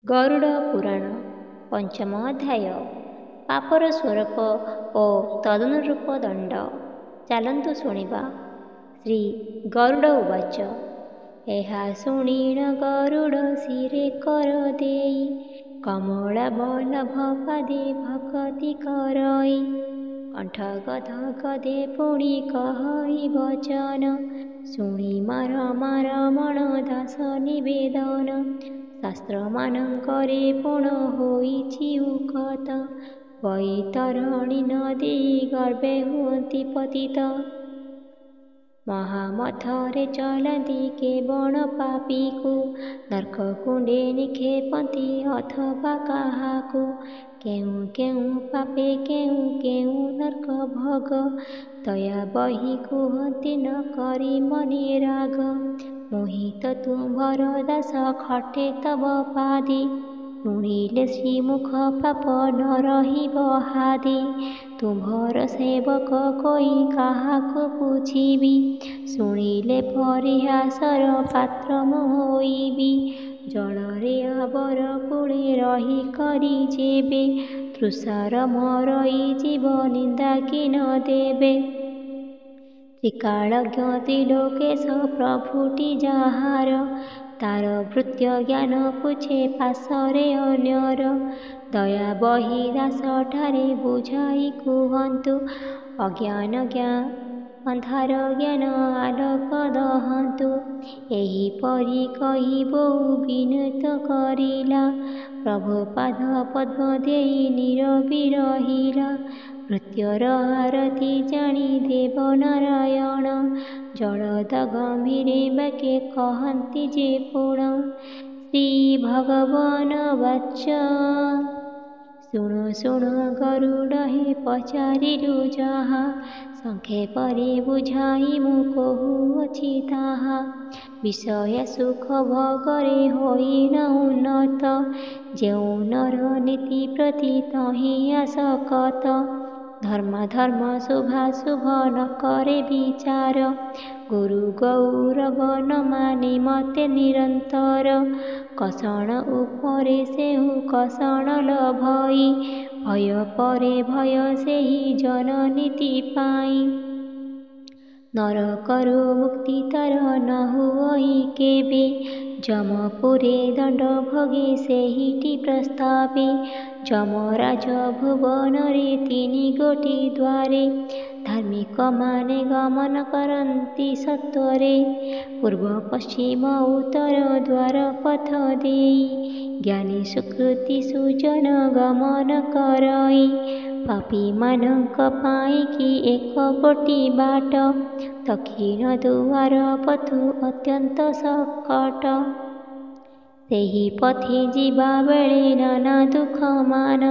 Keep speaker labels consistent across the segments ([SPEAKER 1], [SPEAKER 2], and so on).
[SPEAKER 1] ଗରୁଡ଼ ପୁରାଣ ପଞ୍ଚମ ଅଧ୍ୟାୟ, ପାପର ସ୍ୱରୂପ ଓ ତଦନୁରୂପ ଦଣ୍ଡ। ଚାଲନ୍ତୁ ଶୁଣିବା। ଶ୍ରୀ ଗରୁଡ଼ ଉବାଚ। ଏହା ଶୁଣିଣ ଗରୁଡ଼ ଶିରେ କର ଦେଇ, କମଳା ବଲ୍ଲଭ ପାଦେ ଭକତି କରଇ। କଣ୍ଠ ଗଦ ଗଦେ ପୁଣି କହଇ ବଚନ, ଶୁଣି ରମା ରମଣ ଦାସ ନିବେଦନ। ଶାସ୍ତ୍ରମାନଙ୍କରେ ପୁଣ ହୋଇଛି ଉକତ, ବୈତରଣୀ ନଦୀ ଗର୍ଭେ ହୁଅନ୍ତି ପତିତ। ମହାମଥରେ ଚଲାନ୍ତି କେବଣ ପାପୀକୁ, ନର୍କକୁଣ୍ଡେ ନିକ୍ଷେପନ୍ତି ଅଥବା କାହାକୁ। କେଉଁ କେଉଁ ପାପେ କେଉଁ କେଉଁ ନର୍କ ଭୋଗ, ଦୟା ବହି କୁହନ୍ତି ନ କରି ମନେ ରାଗ। ମୁହିଁ ତ ତୁମ୍ଭର ଦାସ ଖଟେ ତବ ପାଦେ, ଶୁଣିଲେ ଶ୍ରୀମୁଖ ପାପ ନ ରହିବ ହାଦେ। ତୁମ୍ଭର ସେବକ କୋଇ କାହାକୁ ପୁଛିବି, ଶୁଣିଲେ ପରିହାସର ପାତ୍ର ମୁଁ ହୋଇବି। ଜଳରେ ଆବର କୂଳେ ରହି କରି ଯେବେ, ତୃଷାର ମରଇ ଜୀବ ନିନ୍ଦା କି ନ ଦେବେ। ତ୍ରିକାଳଜ୍ଞ ତ୍ରିଲୋକେଶ ପ୍ରଭୁଟି ଯାହାର, ତାର ଭୃତ୍ୟ ଜ୍ଞାନ ପୁଛେ ପାଶରେ ଅନ୍ୟର। ଦୟା ବହି ଦାସଠାରେ ବୁଝାଇ କୁହନ୍ତୁ, ଅଜ୍ଞାନ ଅନ୍ଧାର ଜ୍ଞାନ ଆଲୋକ ଦହନ୍ତୁ। ଏହିପରି କହି ବହୁ ବିନୀତ କରିଲା, ପ୍ରଭୁ ପାଦ ପଦ୍ମ ଦେଇ ନୀରବି ରହିଲା। ଭୃତ୍ୟର ଆରତି ଜାଣି ଦେବ ନାରାୟଣ, ଜଳଦ ଗମ୍ଭୀରେ ବାକ୍ୟେ କହନ୍ତି ଯେ ପୁଣ। ଶ୍ରୀ ଭଗବାନ ବାଚ। ଶୁଣ ଶୁଣ ଗରୁଡ଼ ହେ ପଚାରିଲୁ ଯାହା, ସଂକ୍ଷେପରେ ବୁଝାଇ ମୁଁ କହୁଅଛି ତାହା। ବିଷୟ ସୁଖ ଭୋଗରେ ହୋଇଣ ଉନ୍ନତ, ଯେଉଁ ନର ନୀତି ପ୍ରତି ତହିଁ ଆସକତ। ଧର୍ମାଧର୍ମ ଶୁଭାଶୁଭ ନ କରେ ବିଚାର, ଗୁରୁ ଗୌରବ ନ ମାନି ମତେ ନିରନ୍ତର। କଷଣ ଉପରେ ସେହୁ କଷଣ ଲଭଇ, ଭୟ ପରେ ଭୟ ସେହି ଜନ ନୀତି ପାଇଁ। ନରକରୁ ମୁକ୍ତି ତାର ନ ହୁଅଇ କେବେ, ଯମପୁରେ ଦଣ୍ଡ ଭୋଗେ ସେହିଟି ପ୍ରସ୍ତାବେ। ଯମରାଜ ଭୁବନରେ ତିନି ଗୋଟି ଦ୍ୱାରେ, ଧାର୍ମିକମାନେ ଗମନ କରନ୍ତି ସତ୍ୱରେ। ପୂର୍ବ ପଶ୍ଚିମ ଉତ୍ତର ଦ୍ୱାର ପଥ ଦେଇ, ଜ୍ଞାନୀ ସୁକୃତି ସୁଜନ ଗମନ କରଇ। ପାପୀମାନଙ୍କ ପାଇଁ କି ଏକ ଗୋଟି ବାଟ, ଦକ୍ଷିଣ ଦୁଆର ପଥୁ ଅତ୍ୟନ୍ତ ସକଟ। ସେହି ପଥେ ଯିବାବେଳେ ନାନା ଦୁଃଖମାନ,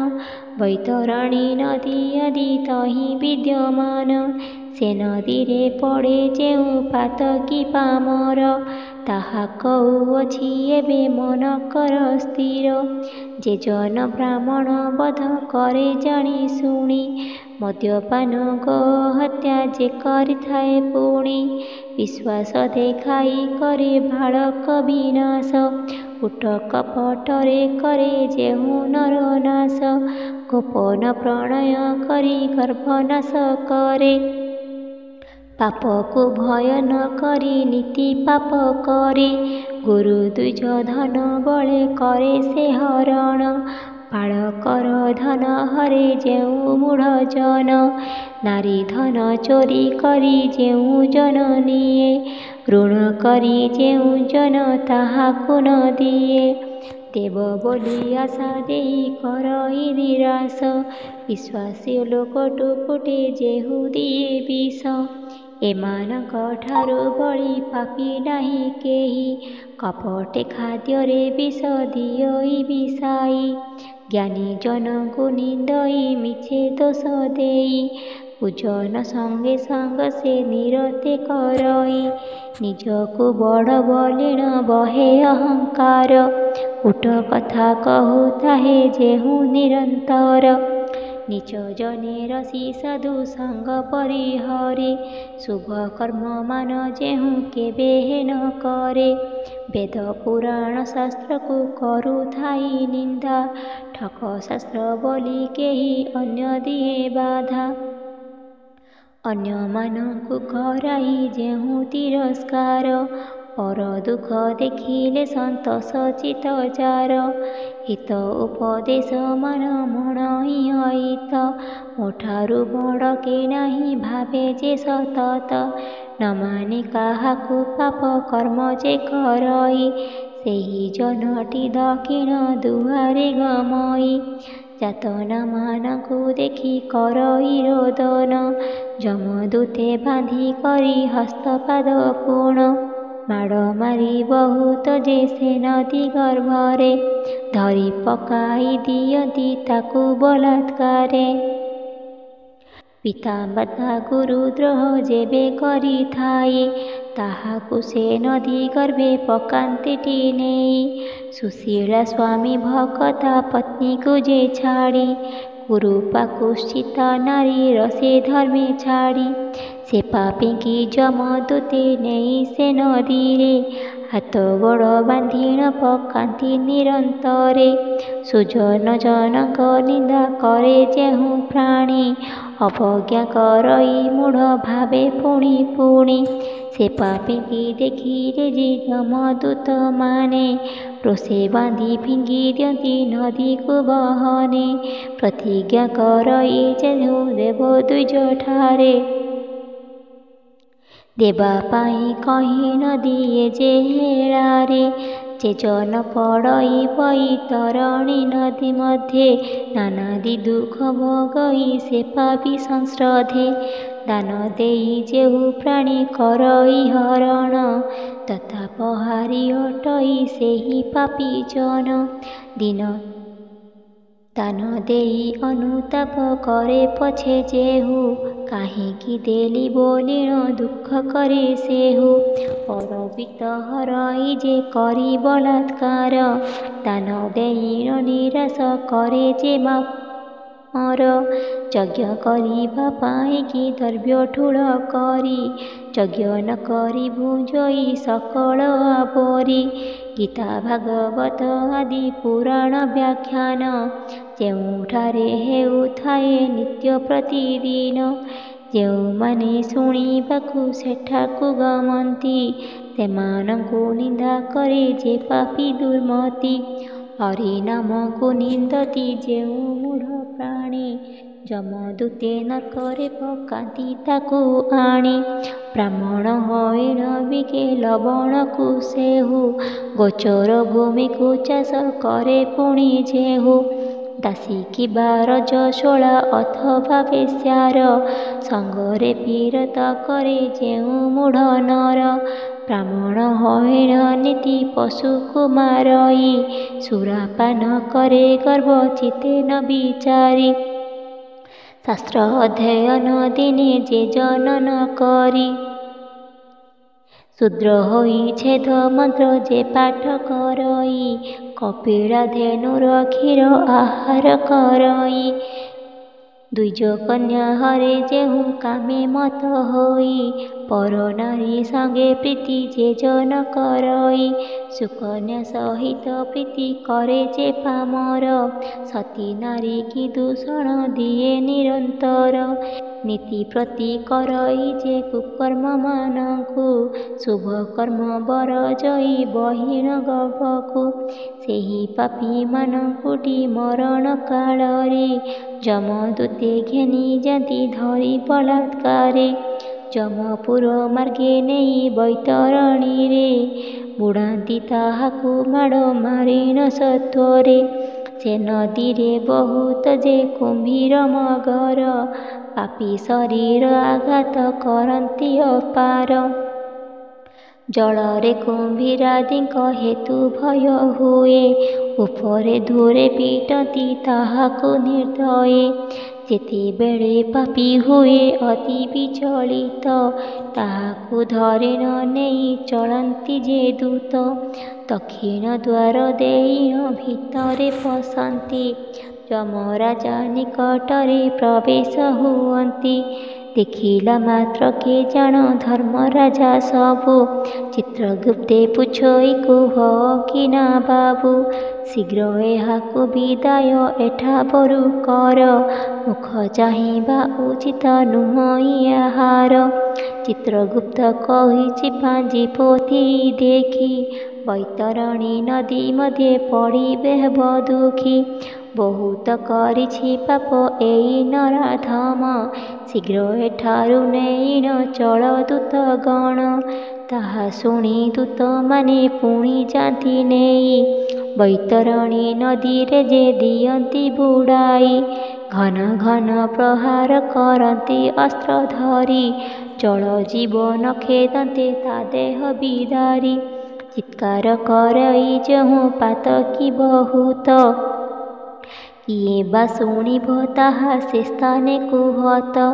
[SPEAKER 1] ବୈତରଣୀ ନଦୀ ଆଦି ତହିଁ ବିଦ୍ୟମାନ। ସେ ନଦୀରେ ପଡ଼େ ଯେଉଁ ପାତକୀ ପାମର, ତାହା କହୁଅଛି ଏବେ ମନ କର ସ୍ଥିର। ଯେ ଜନ ବ୍ରାହ୍ମଣ ବଧ କରେ ଜାଣି ଶୁଣି, ମଦ୍ୟପାନ ଗୋହତ୍ୟା ଯେ କରିଥାଏ ପୁଣି। ବିଶ୍ୱାସ ଦେଖାଇ କରେ ବାଳକ ବିନାଶ, କୂଟ କପଟରେ କରେ ଯେହୁ ନର ନାଶ। ଗୋପନ ପ୍ରଣୟ କରି ଗର୍ଭନାଶ କରେ, ପାପକୁ ଭୟ ନ କରି ନୀତି ପାପ କରେ। ଗୁରୁ ଦ୍ୱିଜ ଧନ ବଳେ କରେ ସେ ହରଣ, ବାଳକର ଧନ ହରେ ଯେଉଁ ମୂଢ଼ ଜନ। ନାରୀ ଧନ ଚୋରି କରି ଯେଉଁ ଜନ ନିଏ, ଋଣ କରି ଯେଉଁ ଜନ ତାହାକୁ ନ ଦିଏ। ଦେବ ବୋଲି ଆଶା ଦେଇ କରଇ ନିରାଶ, ବିଶ୍ୱାସୀ ଲୋକଠୁ କୂଟେ ଯେହୁ ଦିଏ ବିଷ। ଏମାନଙ୍କ ଠାରୁ ବଳି ପାପୀ ନାହିଁ କେହି, କପଟେ ଖାଦ୍ୟରେ ବିଷ ଦିଅଇ ମିଶାଇ। ଜ୍ଞାନୀ ଜନଙ୍କୁ ନିନ୍ଦଇ ମିଛେ ଦୋଷ ଦେଇ, ପୂଜନ ସଙ୍ଗେ ସଙ୍ଗ ସେ ନିରତେ କରଇ। ନିଜକୁ ବଡ଼ ବୋଲିଣ ବହେ ଅହଙ୍କାର, କୂଟ କଥା କହୁଥାଏ ଯେହୁ ନିରନ୍ତର। ନୀଚ ଜନେ ରସି ସାଧୁ ସଙ୍ଗ ପରିହରେ। ଶୁଭ କର୍ମମାନ ଯେହୁ କେବେ ନ କରେ। ବେଦ ପୁରାଣ ଶାସ୍ତ୍ରକୁ କରୁଥାଇ ନିନ୍ଦା। ଠକ ଶାସ୍ତ୍ର ବୋଲି କେହି ଅନ୍ୟ ଦିଏ ବାଧା। ଅନ୍ୟମାନଙ୍କୁ କରାଇ ଯେହୁ ତିରସ୍କାର। ପର ଦୁଃଖ ଦେଖିଲେ ସନ୍ତୋଷ ଚିତ୍ତ ଯାର। ହିତ ଉପଦେଶମାନ ମଣଇ ଅହିତ। ମୋଠାରୁ ବଡ଼ କେ ନାହିଁ ଭାବେ ଯେ ସତତ। ନ ମାନି କାହାକୁ ପାପ କର୍ମ ଯେ କରଇ। ସେହି ଜନଟି ଦକ୍ଷିଣ ଦୁଆରେ ଗମଇ। ଯାତନାମାନଙ୍କୁ ଦେଖି କରଇ ରୋଦନ। ଯମଦୂତେ ବାନ୍ଧି କରି ହସ୍ତପାଦ ପୁଣ। ମାଡ଼ ମାରି ବହୁତ ଯେ ସେ ନଦୀ ଗର୍ଭରେ। ଧରି ପକାଇ ଦିଅନ୍ତି ତାକୁ ବଳାତ୍କାରେ। ପିତାମାତା ଗୁରୁଦ୍ରୋହ ଯେବେ କରିଥାଏ। ତାହାକୁ ସେ ନଦୀ ଗର୍ଭେ ପକାନ୍ତିଟି ନେଇ। ସୁଶୀଳା ସ୍ୱାମୀ ଭକତା ପତ୍ନୀକୁ ଯେ ଛାଡ଼ି। କୁରୂପା କୁତ୍ସିତା ନାରୀ ରସେ ଧର୍ମେ ଛାଡ଼ି। ସେ ପାପୀଙ୍କି ଯମଦୂତେ ନେଇ ସେ ନଦୀରେ। ହାତ ଗୋଡ଼ ବାନ୍ଧିଣ ପକାନ୍ତି ନିରନ୍ତରେ। ସୁଜନ ଜନଙ୍କ ନିନ୍ଦା କରେ ଯେହୁ ପ୍ରାଣୀ। ଅବଜ୍ଞା କରଇ ମୂଢ଼ ଭାବେ ପୁଣି ପୁଣି। ସେ ପାପୀଙ୍କି ଦେଖିଲେ ଯେ ଯମଦୂତମାନେ। ରୋଷେ ବାନ୍ଧି ଫିଙ୍ଗି ଦିଅନ୍ତି ନଦୀକୁ ବହନେ। ପ୍ରତିଜ୍ଞା କରଇ ଯେହୁ ଦେବ ଦ୍ୱିଜଠାରେ। ଦେବା ପାଇଁ କହିଣ ଦିଏ ଯେ ହେଳାରେ। ଯେ ଜନ ପଡ଼ଇ ବୈତରଣୀ ନଦୀ ମଧ୍ୟେ। ନାନାଦି ଦୁଃଖ ଭୋଗଇ ସେ ପାପୀ ସଂଶ୍ରଦ୍ଧେ। ଦାନ ଦେଇ ଯେହୁ ପ୍ରାଣୀ କରଇ ହରଣ। ଦତ୍ତାପହାରୀ ଅଟଇ ସେହି ପାପୀ ଜନ। ଦୀନ ଦାନ ଦେଇ ଅନୁତାପ କରେ ପଛେ ଯେହୁ। କାହିଁକି ଦେଲି ବୋଲିଣ ଦୁଃଖ କରେ ସେହୁ। ପରବିତ୍ତ ହରଇ ଯେ କରି ବଳାତ୍କାର। ଦାନ ଦେଇଣ ନିରାଶ କରେ ଯେ ମାମର। ଯଜ୍ଞ କରିବା ପାଇଁକି ଦ୍ରବ୍ୟ ଠୁଳ କରି। ଯଜ୍ଞ ନ କରି ଭୁଞ୍ଜଇ ସକଳ ଆବୋରି। ଗୀତା ଭାଗବତ ଆଦି ପୁରାଣ ବ୍ୟାଖ୍ୟାନ। ଯେଉଁଠାରେ ହେଉଥାଏ ନିତ୍ୟ ପ୍ରତିଦିନ। ଯେଉଁମାନେ ଶୁଣିବାକୁ ସେଠାକୁ ଗମନ୍ତି। ସେମାନଙ୍କୁ ନିନ୍ଦା କରେ ଯେ ପାପୀ ଦୁର୍ମତି। ହରିନାମକୁ ନିନ୍ଦନ୍ତି ଯେଉଁ ମୂଢ଼ ପ୍ରାଣୀ। ଯମଦୂତେ ନର୍କରେ ପକାନ୍ତି ତାକୁ ଆଣି। ବ୍ରାହ୍ମଣ ହୋଇଣ ବିକେ ଲବଣକୁ ସେହୁ। ଗୋଚର ଭୂମିକୁ ଚାଷ କରେ ପୁଣି ଯେହୁ। ଦାସୀ କିବା ରଜସ୍ୱଳା ଅଥବା ବେଶ୍ୟାର। ସଙ୍ଗରେ ପୀରତ କରେ ଯେଉଁ ମୂଢ଼ ନର। ବ୍ରାହ୍ମଣ ହୋଇଣ ନିତି ପଶୁକୁ ମାରଇ। ସୁରାପାନ କରେ ଗର୍ବ ଚିତ୍ତେ ନ ବିଚାରି। ଶାସ୍ତ୍ର ଅଧ୍ୟୟନ ଦିନେ ଯେ ଜନ ନ କରି। ଶୂଦ୍ର ହୋଇ ଛେଦ ମନ୍ତ୍ର ଯେ ପାଠ କରଇ। କପିଳା ଧେନୁର କ୍ଷୀର ଆହାର କରଇ। ଦ୍ୱିଜ କନ୍ୟା ହରେ ଯେହୁ କାମେ ମତ୍ତ ହୋଇ। ପର ନାରୀ ସଙ୍ଗେ ପ୍ରୀତି ଯେ ଜନ କରଇ। ସୁକନ୍ୟା ସହିତ ପ୍ରୀତି କରେ ଯେ ପାମର। ସତୀ ନାରୀକି ଦୂଷଣ ଦିଏ ନିରନ୍ତର। ନିତି ପ୍ରତି କରଇ ଯେ କୁକର୍ମମାନଙ୍କୁ। ଶୁଭ କର୍ମ ବରଜଇ ବହିଣ ଗର୍ଭକୁ। ସେହି ପାପୀମାନଙ୍କୁଟି ମରଣ କାଳରେ। ଯମଦୂତେ ଘେନି ଯାନ୍ତି ଧରି ବଳାତ୍କାରେ। ଯମପୁର ମାର୍ଗେ ନେଇ ବୈତରଣୀରେ। ବୁଡ଼ାନ୍ତି ତାହାକୁ ମାଡ଼ ମାରିଣ ସତ୍ୱରେ। ସେ ନଦୀରେ ବହୁତ ଯେ କୁମ୍ଭୀର ମଗର। ପାପୀ ଶରୀର ଆଘାତ କରନ୍ତି ଅପାର। ଜଳରେ କୁମ୍ଭୀରାଦିଙ୍କ ହେତୁ ଭୟ ହୁଏ। ଉପରେ ଧୂରେ ପିଟନ୍ତି ତାହାକୁ ନିର୍ଦ୍ଦୟେ। ଯେତେବେଳେ ପାପୀ ହୁଏ ଅତି ବିଚଳିତ। ତାହାକୁ ଧରିଣ ନେଇ ଚଳନ୍ତି ଯେ ଦୂତ। ଦକ୍ଷିଣ ଦ୍ୱାର ଦେଇଣ ଭିତରେ ପଶନ୍ତି। ଯମରାଜା ନିକଟରେ ପ୍ରବେଶ ହୁଅନ୍ତି। ଦେଖିଲା ମାତ୍ରକେ ଜାଣ ଧର୍ମରାଜା ସବୁ। ଚିତ୍ରଗୁପ୍ତେ ପୁଛଇ କୁହ କି ନା ବାବୁ, ଶୀଘ୍ର ଏହାକୁ ବିଦାୟ ଏଠା ବରୁ କର। ମୁଖ ଚାହିଁବା ଉଚିତ ନୁହଇ ଏହାର। ଚିତ୍ରଗୁପ୍ତ କହିଛି ପାଞ୍ଜି ପୋଥି ଦେଖି, ବୈତରଣୀ ନଦୀ ମଧ୍ୟେ ପଡ଼ିବେ ହେବ ଦୁଃଖୀ। ବହୁତ କରିଛି ପାପ ଏଇ ନରାଧମ, ଶୀଘ୍ର ଏଠାରୁ ନେଇଣ ଚଳ ଦୂତଗଣ। ତାହା ଶୁଣି ଦୂତମାନେ ପୁଣି ଯାନ୍ତି ନେଇ, ବୈତରଣୀ ନଦୀରେ ଯେ ଦିଅନ୍ତି ବୁଡ଼ାଇ। ଘନ ଘନ ପ୍ରହାର କରନ୍ତି ଅସ୍ତ୍ର ଧରି, ଜଳ ଜୀବ ନ ଖେଦନ୍ତେ ତା ଦେହ ବିଦାରି। ଚିତ୍କାର କରଇ ଯହୁଁ ପାତକୀ ବହୁତ, କିଏ ବା ଶୁଣିବ ତାହା ସେ ସ୍ଥାନେ କୁହତ।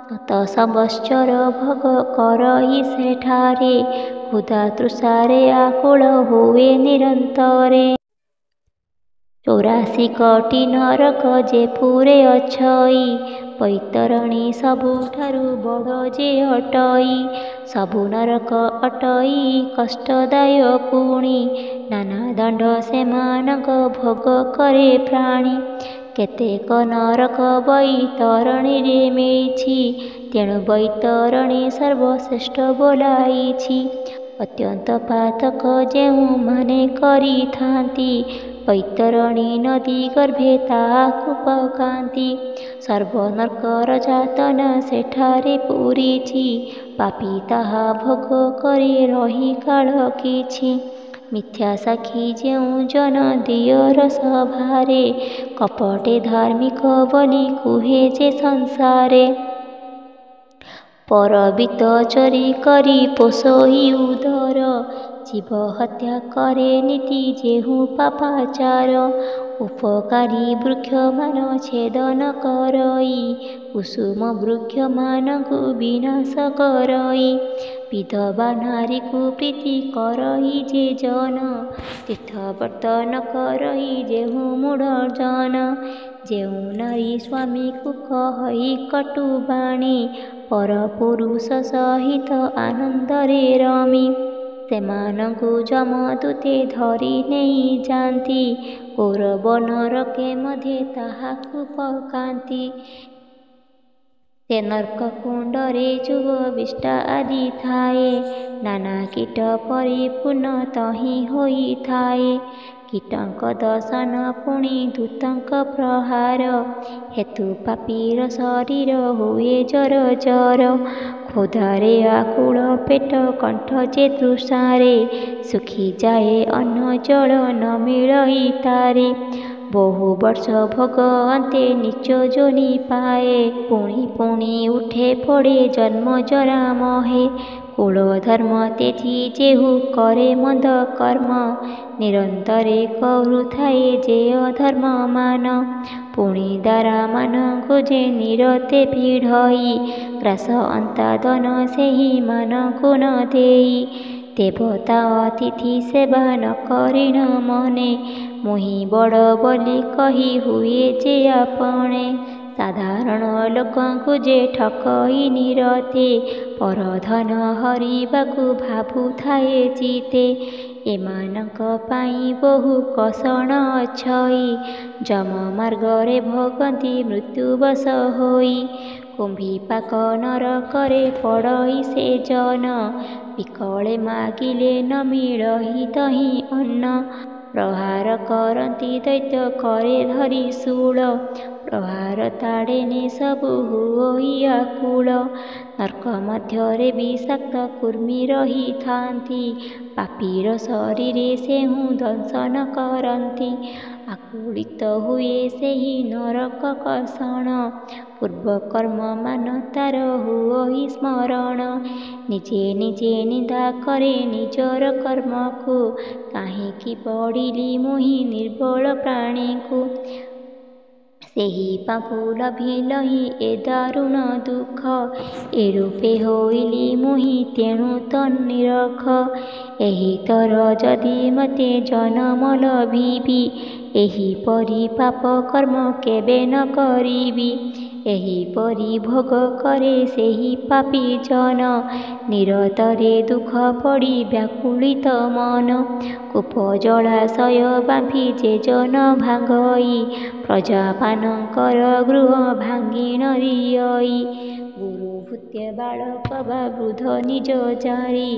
[SPEAKER 1] ଶତ ସମ୍ୱତ୍ସର ଭୋଗ କରଇ ସେଠାରେ, କ୍ଷୁଧା ତୃଷାରେ ଆକୁଳ ହୁଏ ନିରନ୍ତରେ। 84 କୋଟି ନରକ ଯେ ପୁରେ ଅଛଇ, ବୈତରଣୀ ସବୁଠାରୁ ବଡ଼ ଯେ ଅଟଇ। ସବୁ ନରକ ଅଟଇ କଷ୍ଟଦାୟ ପୁଣି, ନାନା ଦଣ୍ଡ ସେମାନଙ୍କ ଭୋଗ କରେ ପ୍ରାଣୀ। କେତେକ ନରକ ବୈତରଣୀରେ ମିଳିଛି, ତେଣୁ ବୈତରଣୀ ସର୍ବଶ୍ରେଷ୍ଠ ବୋଲାଇଛି। ଅତ୍ୟନ୍ତ ପାତକ ଯେଉଁମାନେ କରିଥାନ୍ତି, ବୈତରଣୀ ନଦୀ ଗର୍ଭେ ତାହାକୁ ପକାନ୍ତି। ସର୍ବ ନର୍କର ଯାତନା ସେଠାରେ ପୂରିଛି, ପାପୀ ତାହା ଭୋଗ କରେ ରହି କାଳ କିଛି। ମିଥ୍ୟା ସାକ୍ଷୀ ଯେଉଁ ଜନ ଦିଅର ସଭାରେ, କପଟେ ଧାର୍ମିକ ବୋଲି କୁହେ ଯେ ସଂସାରେ। ପରବିତ୍ତ ଚୋରି କରି ପୋଷଇ ଉଦର, ଜୀବ ହତ୍ୟା କରେ ନିତି ଯେହୁ ପାପାଚାର। ଉପକାରୀ ବୃକ୍ଷମାନ ଛେଦନ କରଇ, କୁସୁମ ବୃକ୍ଷମାନଙ୍କୁ ବିନାଶ କରଇ। ବିଧବା ନାରୀକୁ ପ୍ରୀତି କରଇ ଯେ ଜନ, ତୀର୍ଥବ୍ରତ ନ କରଇ ଯେହୁ ମୂଢ଼ ଜନ। ଯେଉଁ ନାରୀ ସ୍ୱାମୀକୁ କହଇ କଟୁବାଣୀ, ପରପୁରୁଷ ସହିତ ଆନନ୍ଦରେ ରମି। ସେମାନଙ୍କୁ ଯମଦୂତେ ଧରି ନେଇ ଯାନ୍ତି, କୌରବ ନରକେ ମଧ୍ୟେ ତାହାକୁ ପକାନ୍ତି। ସେ ନର୍କ କୁଣ୍ଡରେ ଜୁଅ ବିଷ୍ଠା ଆଦି ଥାଏ, ନାନା କୀଟ ପରିପୂର୍ଣ୍ଣ ତହିଁ ହୋଇଥାଏ। କୀଟଙ୍କ ଦଂଶନ ପୁଣି ଦୂତଙ୍କ ପ୍ରହାର ହେତୁ, ପାପୀର ଶରୀର ହୁଏ ଜର ଜର। କ୍ଷୁଧାରେ ଆକୁଳ ପେଟ କଣ୍ଠ ଯେ ତୃଷାରେ, ଶୁଖିଯାଏ ଅନ୍ନ ଜଳ ନ ମିଳଇ ତାରେ। ବହୁ ବର୍ଷ ଭୋଗ ଅନ୍ତେ ନୀଚ ଯୋନି ପାଏ, ପୁଣି ପୁଣି ଉଠେ ପଡ଼େ ଜନ୍ମ ଜରା ମହେ। କୁଳ ଧର୍ମ ତେଜି ଯେହୁ କରେ ମନ୍ଦ କର୍ମ, ନିରନ୍ତରେ କରୁଥାଏ ଯେ ଅଧର୍ମମାନ। ପୁଣି ଦାରାମାନଙ୍କୁ ଯେ ନିରତେ ପୀଡ଼ଇ, ଗ୍ରାସ ଅନ୍ତାଦନ ସେହିମାନଙ୍କୁ ନ ଦେଇ। ଦେବତା ଅତିଥି ସେବା ନ କରିଣ ମନେ, ମୁହିଁ ବଡ଼ ବୋଲି କହି ହୁଏ ଯେ ଆପଣେ। ସାଧାରଣ ଲୋକଙ୍କୁ ଯେ ଠକଇ ନିରତେ, ପରଧନ ହରିବାକୁ ଭାବୁଥାଏ ଚିତ୍ତେ। ଏମାନଙ୍କ ପାଇଁ ବହୁ କଷଣ ଅଛଇ, ଯମ ମାର୍ଗରେ ଭୋଗନ୍ତି ମୃତ୍ୟୁବଶ ହୋଇ। କୁମ୍ଭୀପାକ ନରକରେ ପଡ଼ଇ ସେ ଜନ, ବିକଳେ ମାଗିଲେ ନ ମିଳଇ ତହିଁ ଅନ୍ନ। ପ୍ରହାର କରନ୍ତି ଦୈତ୍ୟ କରେ ଧରି ଶୂଳ, ପ୍ରହାର ତାଡ଼ନେ ସବୁ ହୁଅଇ ଆକୁଳ। ନର୍କ ମଧ୍ୟରେ ବିଷାକ୍ତ କୃମି ରହିଥାନ୍ତି, ପାପୀର ଶରୀରେ ସେହୁ ଦଂଶନ କରନ୍ତି। ଆକୁଳିତ ହୁଏ ସେହି ନରକ କଷଣ, ପୂର୍ବ କର୍ମମାନ ତାର ହୁଅଇ ସ୍ମରଣ। ନିଜେ ନିଜେ ନିନ୍ଦା କରେ ନିଜର କର୍ମକୁ, କାହିଁକି ପଡ଼ିଲି ମୁହିଁ ନିର୍ବଳ ପ୍ରାଣୀକୁ। ସେହି ପାପୁ ଲଭିଲଇଁ ଏ ଦାରୁଣ ଦୁଃଖ, ଏ ରୂପେ ହୋଇଲି ମୁହିଁ ତେଣୁ ତ ନିରଖ। ଏହିଥର ଯଦି ମୋତେ ଜନମ ଲଭିବି, ଏହିପରି ପାପ କର୍ମ କେବେ ନ କରିବି। ଏହିପରି ଭୋଗ କରେ ସେହି ପାପୀ ଜନ, ନିରତରେ ଦୁଃଖ ପଡ଼ି ବ୍ୟାକୁଳିତ ମନ। କୂପ ଜଳାଶୟ ବାମ୍ଫି ଯେ ଜନ ଭାଙ୍ଗଇ, ପ୍ରଜାମାନଙ୍କର ଗୃହ ଭାଙ୍ଗିଣ ଦିଅଇ। ଗୁରୁ ଭୃତ୍ୟ ବାଳକ ବା ବୃଦ୍ଧ ନିଜ ଯାରି,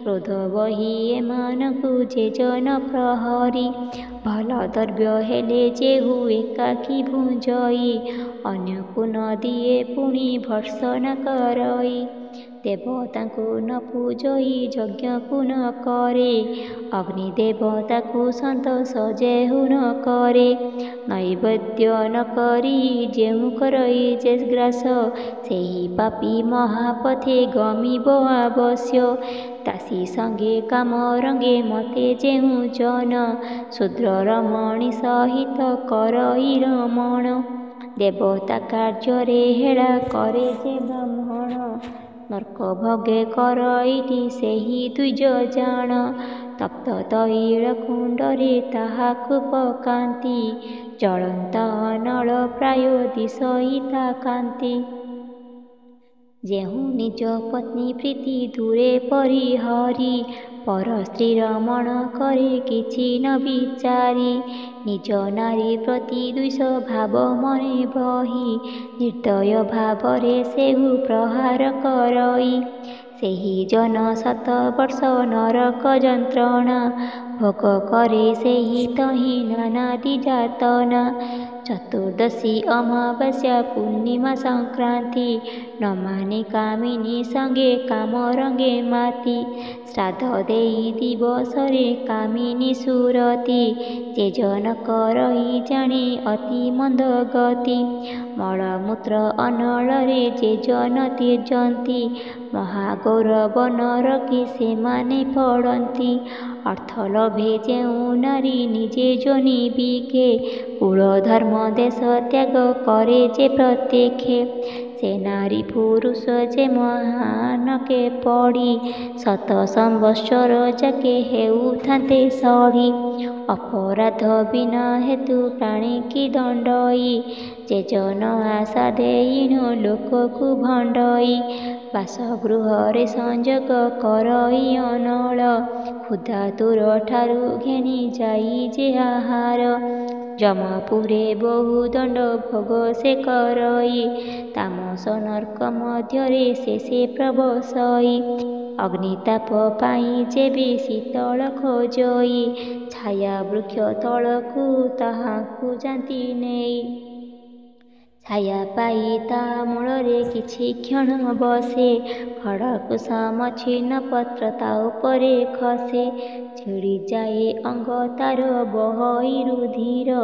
[SPEAKER 1] କ୍ରୋଧ ବହି ଏମାନଙ୍କୁ ଯେ ଜନ ପ୍ରହରି। ଭଲ ଦ୍ରବ୍ୟ ହେଲେ ଯେହୁ ଏକାକୀ ଭୁଞ୍ଜଇ, ଅନ୍ୟକୁ ନ ଦିଏ ପୁଣି ଭର୍ତ୍ସନା କରଇ। ଦେବତାଙ୍କୁ ନ ପୂଜଇ ଯଜ୍ଞକୁ ନ କରେ, ଅଗ୍ନି ଦେବତାକୁ ସନ୍ତୋଷ ଯେହୁ ନ କରେ। ନୈବେଦ୍ୟ ନ କରି ଯେହୁ କରଇ ଯେ ଗ୍ରାସ, ସେହି ପାପୀ ମହାପଥେ ଗମିବ ଅବଶ୍ୟ। ଦାସୀ ସଙ୍ଗେ କାମ ରଙ୍ଗେ ମତେ ଯେହୁ ଜନ, ଶୂଦ୍ର ରମଣୀ ସହିତ କରଇ ରମଣ। ଦେବତା କାର୍ଯ୍ୟରେ ହେଳା କରେ ଯେ ବ୍ରାହ୍ମଣ, ନର୍କ ଭୋଗେ କରଇଟି ସେହି ଦ୍ୱିଜ ଜାଣ। ତପ୍ତ ତୈଳ କୁଣ୍ଡରେ ତାହାକୁ ପକାନ୍ତି, ଜଳନ୍ତ ଅନଳ ପ୍ରାୟ ଦିଶଇ ତା କାନ୍ତି। ଯେହୁ ନିଜ ପତ୍ନୀ ପ୍ରୀତି ଦୂରେ ପରିହରି, ପର ସ୍ତ୍ରୀ ରମଣ କରେ କିଛି ନ ବିଚାରି। ନିଜ ନାରୀ ପ୍ରତି ଦ୍ୱେଷ ଭାବ ମନେ ବହି, ନିର୍ଦ୍ଦୟ ଭାବରେ ସେହୁ ପ୍ରହାର କରଇ। ସେହି ଜନ ଶତବର୍ଷ ନରକ ଯନ୍ତ୍ରଣା, ଭୋଗ କରେ ସେହି ତହିଁ ନାନାଦି ଯାତନା। ଚତୁର୍ଦ୍ଦଶୀ ଅମାବାସ୍ୟା ପୂର୍ଣ୍ଣିମା ସଂକ୍ରାନ୍ତି, ନ ମାନି କାମିନୀ ସଙ୍ଗେ କାମ ରଙ୍ଗେ ମାତି। ଶ୍ରାଦ୍ଧ ଦେଇ ଦିବସରେ କାମିନୀ ସୁରତି, ଯେ ଜନ କରଇ ଜାଣି ଅତି ମନ୍ଦ ଗତି। ମଳମୂତ୍ର ଅନଳରେ ଯେ ଜନ ତ୍ୟଜନ୍ତି, ମହାଗୌରବ ନରକେ ସେମାନେ ପଡ଼ନ୍ତି। ଅର୍ଥ ଲୋଭେ ଯେଉଁ ନାରୀ ନିଜେ ଯୋନି ବିକେ, କୁଳ ଧର୍ମ ଦେଶ ତ୍ୟାଗ କରେ ଯେ ପ୍ରତ୍ୟକ୍ଷେ। ସେ ନାରୀ ପୁରୁଷ ଯେ ମହାନର୍କେ ପଡ଼ି, ଶତ ସମ୍ବତ୍ସର ଯାକେ ହେଉଥାନ୍ତେ ସଢ଼ି। ଅପରାଧ ବିନା ହେତୁ ପ୍ରାଣୀକି ଦଣ୍ଡଇ, ଯେ ଜନ ଆଶା ଦେଇଣ ଲୋକକୁ ଭଣ୍ଡଇ। ବାସଗୃହରେ ସଂଯୋଗ କରଇ ଅନଳ, କ୍ଷୁଧାତୁରଠାରୁ ଘେନି ଯାଇ ଯେ ଆହାର। ଯମପୁରେ ବହୁ ଦଣ୍ଡ ଭୋଗ ସେ କରଇ, ତାମସ ନର୍କ ମଧ୍ୟରେ ଶେଷେ ପ୍ରବସଇ। ଅଗ୍ନିତାପ ପାଇଁ ଯେବେ ଶୀତଳ ଖୋଜଇ, ଛାୟା ବୃକ୍ଷ ତଳକୁ ତାହାଙ୍କୁ ଯାନ୍ତି ନେଇ। ଛାୟା ପାଇ ତା ମୂଳରେ କିଛି କ୍ଷଣ ବସେ, ଖଡ଼କୁସମ ଛିନ୍ନ ପତ୍ର ତା ଉପରେ ଖସେ। ଛିଡ଼ିଯାଏ ଅଙ୍ଗ ତାର ବହଇ ରୁଧିର,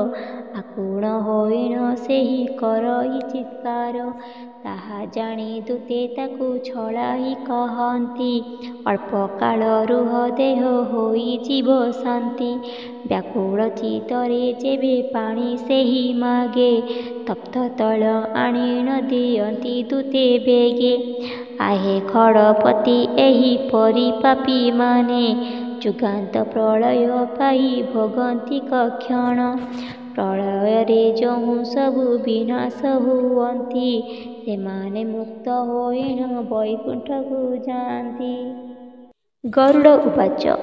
[SPEAKER 1] ଆକୁଳ ହୋଇଣ ସେହି କରଇ ଚିତ୍କାର। ତାହା ଜାଣି ଦୂତେ ତାକୁ ଛଳାଇ କହନ୍ତି, ଅଳ୍ପକାଳ ରୁହ ଦେହ ହୋଇଯିବ ଶାନ୍ତି। ବ୍ୟାକୁଳ ଚିତ୍ତରେ ଯେବେ ପାଣି ସେହି ମାଗେ, ତପ୍ତ ତୈଳ ଆଣିଣ ଦିଅନ୍ତି ଦୂତେ ବେଗେ। ଆହେ ଖଡ଼ପତି ଏହିପରି ପାପୀମାନେ, ଯୁଗାନ୍ତ ପ୍ରଳୟ ପାଇ ଭୋଗନ୍ତି କକ୍ଷଣ। ପ୍ରଳୟରେ ଯହୁଁ ସବୁ ବିନାଶ ହୁଅନ୍ତି, ସେମାନେ ମୁକ୍ତ ହୋଇଣ ବୈକୁଣ୍ଠକୁ ଯାନ୍ତି। ଗରୁଡ଼ ଉବାଚ।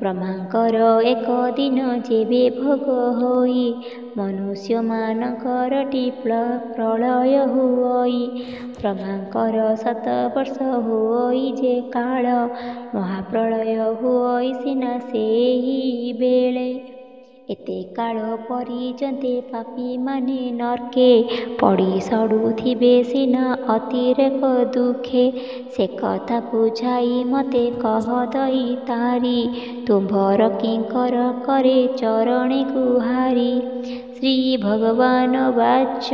[SPEAKER 1] ବ୍ରହ୍ମାଙ୍କର ଏକ ଦିନ ଯେବେ ଭୋଗ ହୋଇ, ମନୁଷ୍ୟମାନଙ୍କରଟି ପ୍ରଳୟ ହୁଅଇ। ବ୍ରହ୍ମାଙ୍କର ଶତବର୍ଷ ହୁଅଇ ଯେ କାଳ, ମହାପ୍ରଳୟ ହୁଅଇ ସିନା ସେହି ବେଳେ। ଏତେ କାଳ ପରିଯନ୍ତେ ପାପୀମାନେ ନର୍କେ, ପଡ଼ି ସଢ଼ୁଥିବେ ସିନା ଅତିରେକ ଦୁଃଖେ। ସେ କଥା ବୁଝାଇ ମୋତେ କହ ଦଇତାରି, ତୁମ୍ଭର କିଙ୍କର କରେ ଚରଣେ ଗୁହାରି। ଶ୍ରୀଭଗବାନୁବାଚ।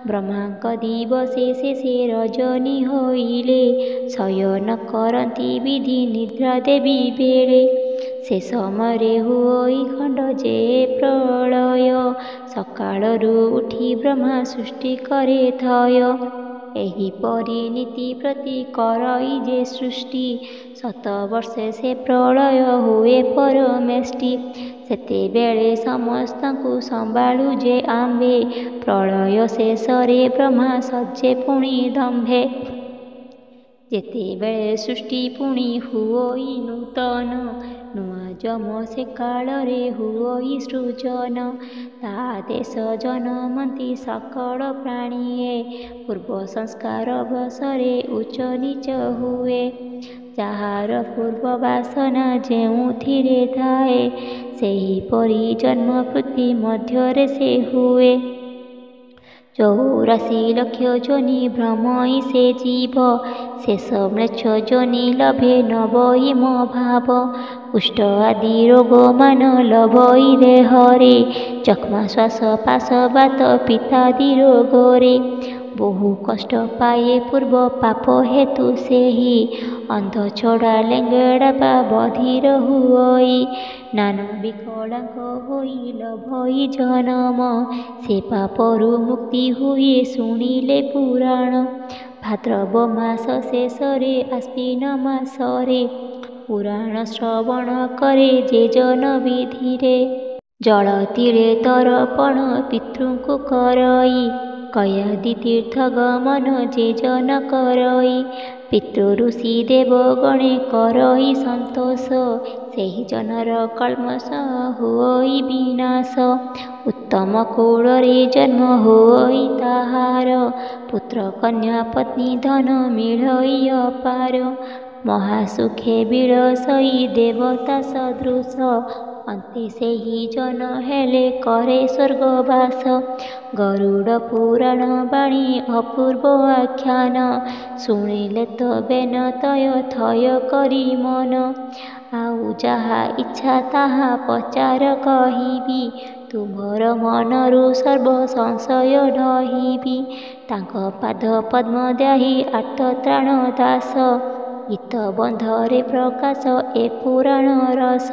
[SPEAKER 1] ବ୍ରହ୍ମାଙ୍କ ଦିବସେ ଶେଷେ ରଜନୀ ହୋଇଲେ, ଶୟନ କରନ୍ତି ବିଧି ନିଦ୍ରା ଦେବୀ ବେଳେ। ସେ ସମୟରେ ହୁଅଇ ଖଣ୍ଡ ଯେ ପ୍ରଳୟ, ସକାଳରୁ ଉଠି ବ୍ରହ୍ମା ସୃଷ୍ଟି କରେ ଥୟ। ଏହିପରି ନିତି ପ୍ରତି କରଇ ଯେ ସୃଷ୍ଟି, ଶତବର୍ଷେ ସେ ପ୍ରଳୟ ହୁଏ ପରମେଷ୍ଟି। ସେତେବେଳେ ସମସ୍ତଙ୍କୁ ସମ୍ଭାଳୁ ଯେ ଆମ୍ଭେ। ପ୍ରଳୟ ଶେଷରେ ବ୍ରହ୍ମା ସଜେ ପୁଣି ଦମ୍ଭେ। ଯେତେବେଳେ ସୃଷ୍ଟି ପୁଣି ହୁଅଇ ନୂତନ, ନୂଆ ଯମ ସେ କାଳରେ ହୁଅଇ ସୃଜନ। ତା ଦେଶ ଜନମନ୍ତି ସକଳ ପ୍ରାଣୀଏ, ପୂର୍ବ ସଂସ୍କାର ବଶରେ ଉଚ୍ଚ ନୀଚ ହୁଏ। ଯାହାର ପୂର୍ବ ବାସନା ଯେଉଁଥିରେ ଥାଏ, ସେହିପରି ଜନ୍ମ ପୃଥ୍ୱୀ ମଧ୍ୟରେ ସେ ହୁଏ। 84 ଲକ୍ଷ ଯୋନି ଭ୍ରମଇ ସେ ଜୀବ, ଶେଷ ମ୍ଳେଚ୍ଛ ଯୋନି ଲଭେ ନବଇ ଭାବ। କୁଷ୍ଠ ଆଦି ରୋଗମାନ ଲଭଇ ଦେହରେ, ଯକ୍ଷ୍ମା ଶ୍ୱାସ ପାଶ ବାତ ପିତ୍ତାଦି ରୋଗରେ। ବହୁ କଷ୍ଟ ପାଏ ପୂର୍ବ ପାପ ହେତୁ ସେହି, ଅନ୍ଧ ଛୋଡ଼ା ଲେଙ୍ଗେଡ଼ା ବା ବଧିର ହୁଅଇ। ନାନା ବିକଳାଙ୍ଗ ହୋଇ ଲଭଇ ଜନମ, ସେ ପାପରୁ ମୁକ୍ତି ହୁଏ ଶୁଣିଲେ ପୁରାଣ। ଭାଦ୍ରବ ମାସ ଶେଷରେ ଆଶ୍ୱିନ ମାସରେ, ପୁରାଣ ଶ୍ରବଣ କରେ ଯେ ଜନ ବିଧିରେ। ଜଳ ତିଳେ ତରପଣ ପିତୃଙ୍କୁ କରଇ, ଗୟାଦି ତୀର୍ଥ ଗମନ ଯେ ଜନ କରଇ। ପିତୃ ଋଷି ଦେବଗଣେ କରଇ ସନ୍ତୋଷ, ସେହି ଜନର କଳ୍ମଷ ହୁଅଇ ବିନାଶ। ଉତ୍ତମ କୁଳରେ ଜନ୍ମ ହୁଅଇ ତାହାର, ପୁତ୍ର କନ୍ୟା ପତ୍ନୀ ଧନ ମିଳଇ ଅପାର। ମହାସୁଖେ ବିଳସଇ ଦେବତା ସଦୃଶ, ଅନ୍ତେ ସେହି ଜନ ହେଲେ କରେ ସ୍ୱର୍ଗବାସ। ଗରୁଡ଼ ପୁରାଣ ବାଣୀ ଅପୂର୍ବ ଆଖ୍ୟାନ, ଶୁଣିଲେ ତ ବେନତୟ ଥୟ କରି ମନ। ଆଉ ଯାହା ଇଚ୍ଛା ତାହା ପଚାର କହିବି, ତୁମ୍ଭର ମନରୁ ସର୍ବ ସଂଶୟ ଢହିବି। ତାଙ୍କ ପାଦ ପଦ୍ମ ଧ୍ୟାୟି ଆର୍ତ୍ତତ୍ରାଣ ଦାସ, ଗୀତ ବନ୍ଧରେ ପ୍ରକାଶ ଏ ପୁରାଣ ରସ।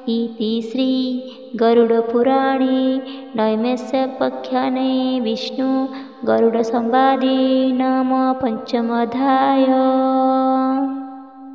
[SPEAKER 1] ଇତି ଶ୍ରୀ ଗରୁଡ଼ ପୁରାଣେ ନୈମିଷୋପାଖ୍ୟାନେ ବିଷ୍ଣୁ ଗରୁଡ଼ ସମ୍ବାଦେ ନାମ ପଞ୍ଚମୋऽଧ୍ୟାୟ।